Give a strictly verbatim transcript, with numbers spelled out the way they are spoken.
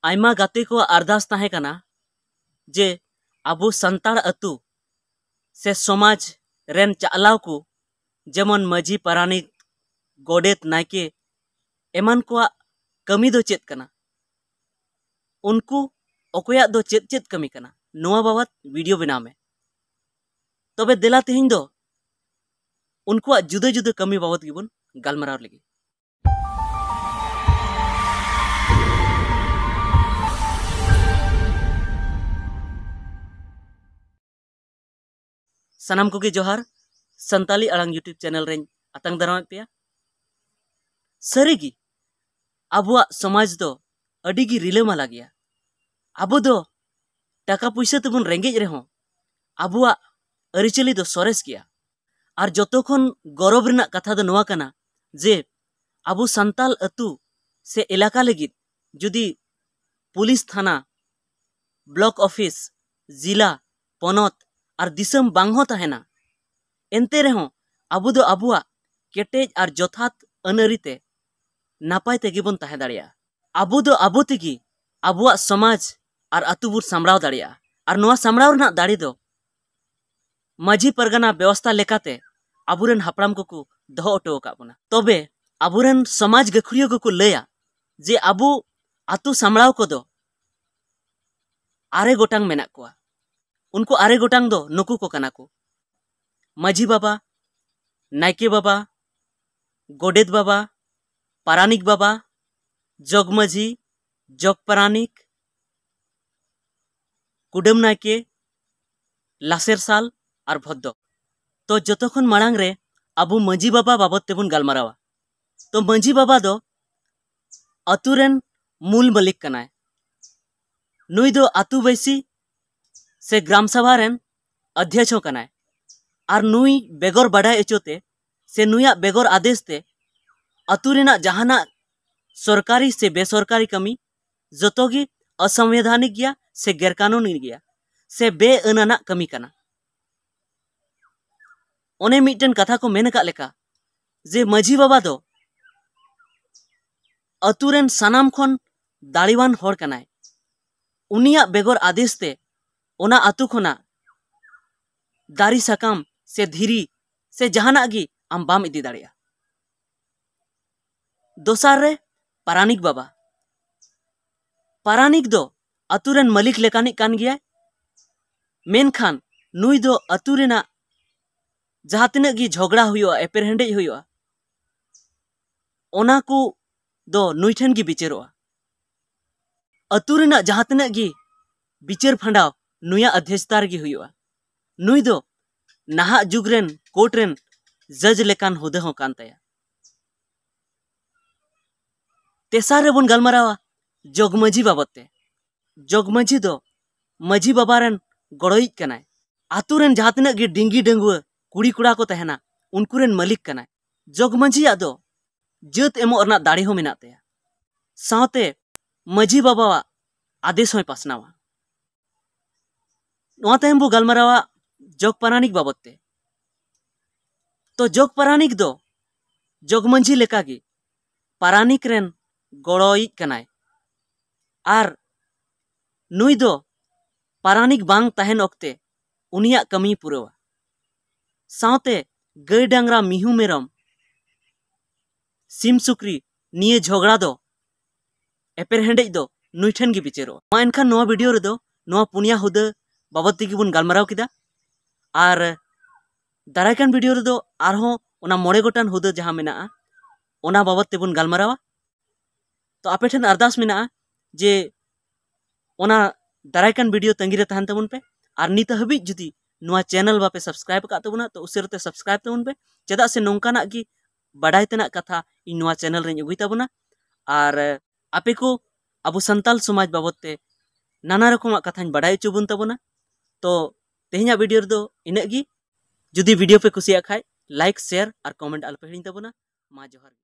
ᱟᱭᱢᱟ ᱜᱟᱛᱮ ᱠᱚᱣᱟᱜ ᱟᱨᱫᱟᱥ ᱛᱟᱦᱮᱸ ᱠᱟᱱᱟ ᱡᱮ ᱟᱵᱚ ᱥᱟᱱᱛᱟᱲ ᱟᱹᱛᱩ ᱥᱮ ᱥᱚᱢᱟᱡᱽ ᱨᱮᱱ ᱪᱟᱪᱞᱟᱣ ᱠᱚ, ᱡᱮᱢᱚᱱ ᱢᱟᱹᱡᱷᱤ, ᱯᱟᱨᱟᱱᱤᱠ, ᱜᱚᱰᱮᱛ, ᱱᱟᱭᱠᱮ ᱮᱢᱟᱱ ᱠᱚᱣᱟᱜ ᱠᱟᱹᱢᱤ ᱫᱚ ᱪᱮᱫ ᱠᱟᱱᱟ? ᱩᱱᱠᱩ ᱚᱠᱚᱭᱟᱜ ᱫᱚ ᱪᱮᱫ ᱪᱮᱫ ᱠᱟᱹᱢᱤ ᱠᱟᱱᱟ? ᱱᱚᱣᱟ ᱵᱟᱵᱚᱛ ᱵᱷᱤᱰᱤᱭᱳ ᱵᱮᱱᱟᱣ ᱢᱮ᱾ ᱛᱚᱵᱮ ᱫᱮᱞᱟ ᱛᱮᱦᱮᱧ ᱫᱚ ᱩᱱᱠᱩᱣᱟᱜ ᱡᱩᱫᱟᱹ ᱡᱩᱫᱟᱹ ᱠᱟᱹᱢᱤ ᱵᱟᱵᱚᱛ ᱜᱮᱵᱚᱱ ᱜᱟᱞᱢᱟᱨᱟᱣ ᱞᱮᱜᱮ᱾ ᱥᱟᱱᱟᱢ ᱠᱚᱜᱮ ᱡᱚᱦᱟᱨ, ᱥᱟᱱᱛᱟᱞᱤ ᱟᱲᱟᱝ YouTube ᱪᱮᱱᱮᱞ ᱨᱮᱧ ᱟᱛᱟᱝ ᱫᱟᱨᱟᱢᱮᱫ ᱯᱮᱭᱟ᱾ ᱥᱟᱹᱨᱤᱜᱮ, ᱟᱵᱚᱣᱟᱜ ᱥᱚᱢᱟᱡᱽ ᱫᱚ ᱟᱹᱰᱤ ᱜᱮ ᱨᱤᱞᱟᱹᱢᱟᱞᱟ ᱜᱮᱭᱟ᱾ ᱟᱵᱚ ᱫᱚ ᱴᱟᱠᱟ ᱯᱩᱭᱥᱟᱹ ᱛᱮᱵᱚᱱ ᱨᱮᱸᱜᱮᱡ ᱨᱮᱦᱚᱸ, ᱟᱵᱚᱣᱟᱜ ᱟᱹᱨᱤᱪᱟᱹᱞᱤ ᱫᱚ ᱥᱚᱨᱮᱥ ᱜᱮᱭᱟ᱾ ᱟᱨ ᱡᱚᱛᱚ ᱠᱷᱚᱱ ᱜᱚᱨᱚᱵᱽ ᱨᱮᱱᱟᱜ ᱠᱟᱛᱷᱟ ᱫᱚ ᱱᱚᱣᱟ ᱠᱟᱱᱟ ᱡᱮ ᱟᱵᱚ ᱥᱟᱱᱛᱟᱞ ᱟᱹᱛᱩ ᱥᱮ ᱮᱞᱟᱠᱟ ᱞᱟᱹᱜᱤᱫ ᱡᱩᱫᱤ ᱯᱩᱞᱤᱥ ᱛᱷᱟᱱᱟ, ᱵᱞᱚᱠ ᱚᱯᱷᱤᱥ, ᱡᱤᱞᱟ, ᱯᱚᱱᱚᱛ ᱟᱨ ᱫᱤᱥᱚᱢ ᱵᱟᱝ ᱦᱚᱸ ᱛᱟᱦᱮᱱᱟ, ᱮᱱᱛᱮ ᱨᱮᱦᱚᱸ ᱟᱵᱚ ᱫᱚ ᱟᱵᱚᱣᱟᱜ ᱠᱮᱴᱮᱡ ᱟᱨ ᱡᱚᱛᱷᱟᱛ ᱟᱹᱱ ᱟᱹᱨᱤ ᱛᱮ ᱱᱟᱯᱟᱭ ᱛᱮᱜᱮ ᱵᱚᱱ ᱛᱟᱦᱮᱸ ᱫᱟᱲᱮᱭᱟᱜᱼᱟ᱾ ᱟᱵᱚ ᱫᱚ ᱟᱵᱚ ᱛᱮᱜᱮ ᱟᱵᱚᱣᱟᱜ ᱥᱚᱢᱟᱡᱽ ᱟᱨ ᱟᱹᱛᱩ ᱵᱚᱱ ᱥᱟᱢᱵᱲᱟᱣ ᱫᱟᱲᱮᱭᱟᱜᱼᱟ᱾ ᱟᱨ ᱱᱚᱣᱟ ᱥᱟᱢᱵᱲᱟᱣ ᱨᱮᱱᱟᱜ ᱫᱟᱲᱮ ᱫᱚ ᱢᱟᱹᱡᱷᱤ ᱯᱟᱨᱜᱟᱱᱟ ᱵᱮᱵᱚᱥᱛᱷᱟ ᱞᱮᱠᱟᱛᱮ ᱟᱵᱚᱨᱮᱱ ᱦᱟᱯᱲᱟᱢ ᱠᱚᱠᱚ ᱫᱚᱦᱚ ᱦᱚᱴᱚ ᱟᱠᱟᱫ ᱵᱚᱱᱟ᱾ ᱛᱚᱵᱮ ᱟᱵᱚᱨᱮᱱ ᱥᱚᱢᱟᱡᱽ ᱜᱟᱹᱠᱷᱩᱲᱤᱭᱟᱹ ᱠᱚᱠᱚ ᱞᱟᱹᱭᱟ ᱡᱮ ᱟᱵᱚ ᱟᱹᱛᱩ ᱥᱟᱢᱵᱲᱟᱣ ᱠᱚᱫᱚ ᱟᱨᱮ ᱜᱚᱴᱟᱝ ᱢᱮᱱᱟᱜ ᱠᱚᱣᱟ᱾ ᱩᱱᱠᱩ ᱟᱨᱮ ᱜᱚᱴᱟᱝ ᱫᱚ ᱱᱩᱠᱩ ᱠᱚ ᱠᱟᱱᱟ ᱠᱚ: ᱢᱟᱹᱡᱷᱤ ᱵᱟᱵᱟ, ᱱᱟᱭᱠᱮ ᱵᱟᱵᱟ, ᱜᱚᱰᱮᱛ ᱵᱟᱵᱟ, ᱯᱟᱨᱟᱱᱤᱠ ᱵᱟᱵᱟ, ᱡᱚᱜᱽ ᱢᱟᱹᱡᱷᱤ, ᱡᱚᱜᱽ ᱯᱟᱨᱟᱱᱤᱠ, ᱠᱩᱰᱟᱹᱢ ᱱᱟᱭᱠᱮ, ᱞᱟᱥᱮᱨ ᱥᱟᱞ ᱟᱨ ᱵᱷᱚᱫᱽᱫᱚ᱾ ᱛᱚ ᱡᱚᱛᱚ ᱠᱷᱚᱱ ᱢᱟᱲᱟᱝ ᱨᱮ ᱟᱵᱚ ᱢᱟᱹᱡᱷᱤ ᱵᱟᱵᱟ ᱵᱟᱵᱚᱛ ᱛᱮᱵᱚᱱ ᱜᱟᱞᱢᱟᱨᱟᱣᱟ᱾ ᱛᱚ ᱢᱟᱹᱡᱷᱤ ᱵᱟᱵᱟ ᱫᱚ ᱟᱹᱛᱩ ᱨᱮᱱ ᱢᱩᱞ ᱢᱟᱹᱞᱤᱠ ᱠᱟᱱᱟᱭ᱾ ᱱᱩᱭ ᱫᱚ ᱟᱹᱛᱩ ᱵᱟᱹᱭᱥᱤ ᱥᱮ ᱜᱨᱟᱢ ᱥᱟᱵᱷᱟ ᱨᱮᱱ ᱚᱫᱷᱭᱚᱠᱷ ᱦᱚᱸ ᱠᱟᱱᱟᱭ᱾ ᱟᱨ ᱱᱩᱭ ᱵᱮᱜᱚᱨ ᱵᱟᱰᱟᱭ ᱦᱚᱪᱚ ᱛᱮ ᱥᱮ ᱱᱩᱭᱟᱜ ᱵᱮᱜᱚᱨ ᱟᱫᱮᱥ ᱛᱮ ᱟᱹᱛᱩ ᱨᱮᱱᱟᱜ ᱡᱟᱦᱟᱱᱟᱜ ᱥᱚᱨᱠᱟᱨᱤ ᱥᱮ ᱵᱮᱥᱚᱨᱠᱟᱨᱤ ᱠᱟᱹᱢᱤ ᱡᱚᱛᱚ ᱜᱮ ᱚᱥᱟᱝᱵᱤᱫᱷᱟᱱᱤᱠ ᱜᱮᱭᱟ ᱥᱮ ᱜᱮᱨ ᱠᱟᱹᱱᱩᱱᱤ ᱜᱮᱭᱟ ᱥᱮ ᱵᱮᱼᱟᱹᱱ ᱟᱱᱟᱜ ᱠᱟᱹᱢᱤ ᱠᱟᱱᱟ᱾ ᱚᱱᱮ ᱢᱤᱫᱴᱮᱱ ᱠᱟᱛᱷᱟ ᱠᱚ ᱢᱮᱱ ᱟᱠᱟᱫ ᱞᱮᱠᱟ ᱡᱮ ᱢᱟᱹᱡᱷᱤ ᱵᱟᱵᱟ ᱫᱚ ᱟᱹᱛᱩ ᱨᱮᱱ ᱥᱟᱱᱟᱢ ᱠᱷᱚᱱ ᱫᱟᱲᱮᱣᱟᱱ ᱦᱚᱲ ᱠᱟᱱᱟᱭ᱾ ᱩᱱᱤᱭᱟᱜ ᱵᱮᱜᱚᱨ ᱟᱫᱮᱥ ᱛᱮ ᱚᱱᱟ ᱟᱹᱛᱩ ᱠᱷᱚᱱᱟᱜ ᱫᱟᱨᱮ ᱥᱟᱠᱟᱢ ᱥᱮ ᱫᱷᱤᱨᱤ ᱥᱮ ᱡᱟᱦᱟᱱᱟᱜ ᱜᱮ ᱟᱢ ᱵᱟᱢ ᱤᱫᱤ ᱫᱟᱲᱮᱭᱟᱜᱼᱟ᱾ ᱫᱚᱥᱟᱨ ᱨᱮ, ᱯᱟᱨᱟᱱᱤᱠ ᱵᱟᱵᱟ᱾ ᱯᱟᱨᱟᱱᱤᱠ ᱫᱚ ᱟᱹᱛᱩ ᱨᱮᱱ ᱢᱟᱹᱞᱤᱠ ᱞᱮᱠᱟᱱᱤᱡ ᱠᱟᱱ ᱜᱮᱭᱟᱭ, ᱢᱮᱱᱠᱷᱟᱱ ᱱᱩᱭ ᱫᱚ ᱟᱹᱛᱩ ᱨᱮᱱᱟᱜ ᱡᱟᱦᱟᱸ ᱛᱤᱱᱟᱹᱜ ᱜᱮ ᱡᱷᱚᱜᱽᱲᱟ ᱦᱩᱭᱩᱜᱼᱟ, ᱮᱯᱮᱨᱦᱮᱸᱰᱮᱡ ᱦᱩᱭᱩᱜᱼᱟ, ᱚᱱᱟ ᱠᱚ ᱫᱚ ᱱᱩᱭ ᱴᱷᱮᱱ ᱜᱮ ᱵᱤᱪᱟᱹᱨᱚᱜᱼᱟ᱾ ᱟᱹᱛᱩ ᱨᱮᱱᱟᱜ ᱡᱟᱦᱟᱸ ᱛᱤᱱᱟᱹᱜ ᱜᱮ ᱵᱤᱪᱟᱹᱨ ᱯᱷᱟᱸᱰᱟᱣ ᱱᱩᱭᱟᱜ ᱚᱫᱷᱭᱚᱥᱛᱟ ᱨᱮᱜᱮ ᱦᱩᱭᱩᱜᱼᱟ᱾ ᱱᱩᱭ ᱫᱚ ᱱᱟᱦᱟᱜ ᱡᱩᱜᱽ ᱨᱮᱱ ᱠᱳᱨᱴ ᱨᱮᱱ ᱡᱟᱡᱽ ᱞᱮᱠᱟᱱ ᱦᱩᱫᱟᱹ ᱦᱚᱸ ᱠᱟᱱ ᱛᱟᱭᱟ᱾ ᱛᱮᱥᱟᱨ ᱨᱮᱵᱚᱱ ᱜᱟᱞᱢᱟᱨᱟᱣᱟ ᱡᱚᱜᱽᱢᱟᱹᱡᱷᱤ ᱵᱟᱵᱚᱫ ᱛᱮ᱾ ᱡᱚᱜᱽᱢᱟᱹᱡᱷᱤ ᱫᱚ ᱢᱟᱹᱡᱷᱤ ᱵᱟᱵᱟ ᱨᱮᱱ ᱜᱚᱲᱚᱭᱤᱡ ᱠᱟᱱᱟᱭ᱾ ᱟᱛᱳ ᱨᱮᱱ ᱡᱟᱦᱟᱸ ᱛᱤᱱᱟᱹᱜ ᱜᱮ ᱰᱤᱝᱜᱤ ᱰᱟᱺᱜᱩᱣᱟᱹ ᱠᱩᱲᱤ ᱠᱚᱲᱟ ᱠᱚ ᱛᱟᱦᱮᱱᱟ, ᱩᱱᱠᱩ ᱨᱮᱱ ᱢᱟᱹᱞᱤᱠ ᱠᱟᱱᱟᱭ᱾ ᱡᱚᱜᱽᱢᱟᱹᱡᱷᱤᱭᱟᱜ ᱫᱚ ᱡᱟᱹᱛ ᱮᱢᱚᱜ ᱨᱮᱱᱟᱜ ᱫᱟᱲᱮ ᱦᱚᱸ ᱢᱮᱱᱟᱜ ᱛᱟᱭᱟ᱾ ᱥᱟᱶᱛᱮ ᱢᱟᱹᱡᱷᱤ ᱵᱟᱵᱟᱣᱟᱜ ᱟᱫᱮᱥ ᱦᱚᱸᱭ ᱯᱟᱥᱱᱟᱣᱟ᱾ ᱱᱚᱣᱟ ᱛᱟᱭᱚᱢ ᱵᱚ ᱜᱟᱞᱢᱟᱨᱟᱣᱟ ᱡᱚᱜᱽ ᱯᱟᱨᱟᱱᱤᱠ ᱵᱟᱵᱚᱫ ᱛᱮ᱾ ᱛᱚ ᱡᱚᱜᱽ ᱯᱟᱨᱟᱱᱤᱠ ᱫᱚ ᱡᱚᱜᱽᱢᱟᱹᱡᱷᱤ ᱞᱮᱠᱟᱜᱮ ᱯᱟᱨᱟᱱᱤᱠ ᱨᱮᱱ ᱜᱚᱲᱚᱭᱤᱡ ᱠᱟᱱᱟᱭ᱾ ᱟᱨ ᱱᱩᱭ ᱫᱚ ᱯᱟᱨᱟᱱᱤᱠ ᱵᱟᱝ ᱛᱟᱦᱮᱱ ᱚᱠᱛᱮ ᱩᱱᱤᱭᱟᱜ ᱠᱟᱹᱢᱤᱭ ᱯᱩᱨᱟᱹᱣᱟ᱾ ᱥᱟᱶᱛᱮ ᱜᱟᱹᱭ ᱰᱟᱝᱨᱟ, ᱢᱤᱦᱩ ᱢᱮᱨᱚᱢ, ᱥᱤᱢ ᱥᱩᱠᱨᱤ ᱱᱤᱭᱟᱹ ᱡᱷᱚᱜᱽᱲᱟ ᱫᱚ, ᱮᱯᱮᱨᱦᱮᱸᱰᱮᱡ ᱫᱚ ᱱᱩᱭ ᱴᱷᱮᱱ ᱜᱮ ᱵᱤᱪᱟᱹᱨᱚᱜᱼᱟ᱾ ᱢᱟ ᱮᱱᱠᱷᱟᱱ ᱱᱚᱣᱟ ᱵᱷᱤᱰᱤᱭᱳ ᱨᱮᱫᱚ ᱱᱚᱣᱟ ᱯᱩᱱᱭᱟ ᱦᱩᱫᱟᱹ ᱵᱟᱵᱚᱫ ᱛᱮᱜᱮ ᱵᱚᱱ ᱜᱟᱞᱢᱟᱨᱟᱣ ᱠᱮᱫᱟ᱾ ᱟᱨ ᱫᱟᱨᱟᱭ ᱠᱟᱱ ᱵᱷᱤᱰᱤᱭᱳ ᱨᱮᱫᱚ ᱟᱨᱦᱚᱸ ᱚᱱᱟ ᱢᱚᱬᱮ ᱜᱚᱴᱟᱝ ᱦᱩᱫᱟᱹ ᱡᱟᱦᱟᱸ ᱢᱮᱱᱟᱜᱼᱟ, ᱚᱱᱟ ᱵᱟᱵᱚᱫ ᱛᱮᱵᱚᱱ ᱜᱟᱞᱢᱟᱨᱟᱣᱟ᱾ ᱛᱚ ᱟᱯᱮ ᱴᱷᱮᱱ ᱟᱨᱫᱟᱥ ᱢᱮᱱᱟᱜᱼᱟ ᱡᱮ ᱚᱱᱟ ᱫᱟᱨᱟᱭ ᱠᱟᱱ ᱵᱷᱤᱰᱤᱭᱳ ᱛᱟᱺᱜᱤ ᱨᱮ ᱛᱟᱦᱮᱱ ᱛᱟᱵᱚᱱ ᱯᱮ᱾ ᱟᱨ ᱱᱤᱛ ᱦᱟᱹᱵᱤᱡ ᱡᱩᱫᱤ ᱱᱚᱣᱟ ᱪᱮᱱᱮᱞ ᱵᱟᱯᱮ ᱥᱟᱵᱥᱠᱨᱟᱭᱤᱵ ᱟᱠᱟᱫ ᱛᱟᱵᱚᱱᱟ, ᱛᱚ ᱩᱥᱟᱹᱨᱟ ᱛᱮ ᱥᱟᱵᱥᱠᱨᱟᱭᱤᱵ ᱛᱟᱵᱚᱱ ᱯᱮ, ᱪᱮᱫᱟᱜ ᱥᱮ ᱱᱚᱝᱠᱟᱱᱟᱜ ᱜᱮ ᱵᱟᱰᱟᱭ ᱛᱮᱱᱟᱜ ᱠᱟᱛᱷᱟ ᱤᱧ ᱱᱚᱣᱟ ᱪᱮᱱᱮᱞ ᱨᱮᱧ ᱟᱹᱜᱩᱭ ᱛᱟᱵᱚᱱᱟ᱾ ᱟᱨ ᱟᱯᱮ ᱠᱚ ᱟᱵᱚ ᱥᱟᱱᱛᱟᱞ ᱥᱚᱢᱟᱡᱽ ᱵᱟᱵᱚᱫ ᱛᱮ ᱱᱟᱱᱟ ᱨᱚᱠᱚᱢᱟᱜ ᱠᱟᱛᱷᱟᱧ ᱵᱟᱰᱟᱭ ᱦᱚᱪᱚ ᱵᱚᱱ ᱛᱟᱵᱚᱱᱟ᱾ ᱛᱚ ᱛᱮᱦᱮᱧᱟᱜ ᱵᱷᱤᱰᱤᱭᱳ ᱨᱮᱫᱚ ᱤᱱᱟᱹᱜ ᱜᱮ᱾ ᱡᱩᱫᱤ ᱵᱷᱤᱰᱤᱭᱳ ᱯᱮ ᱠᱩᱥᱤᱭᱟᱜ ᱠᱷᱟᱡ, ᱞᱟᱭᱤᱠ, ᱥᱮᱭᱟᱨ ᱟᱨ ᱠᱚᱢᱮᱱᱴ ᱟᱞᱚᱯᱮ ᱦᱤᱲᱤᱧ ᱛᱟᱵᱚᱱᱟ᱾ ᱢᱟ ᱡᱚᱦᱟᱨ ᱜᱮ᱾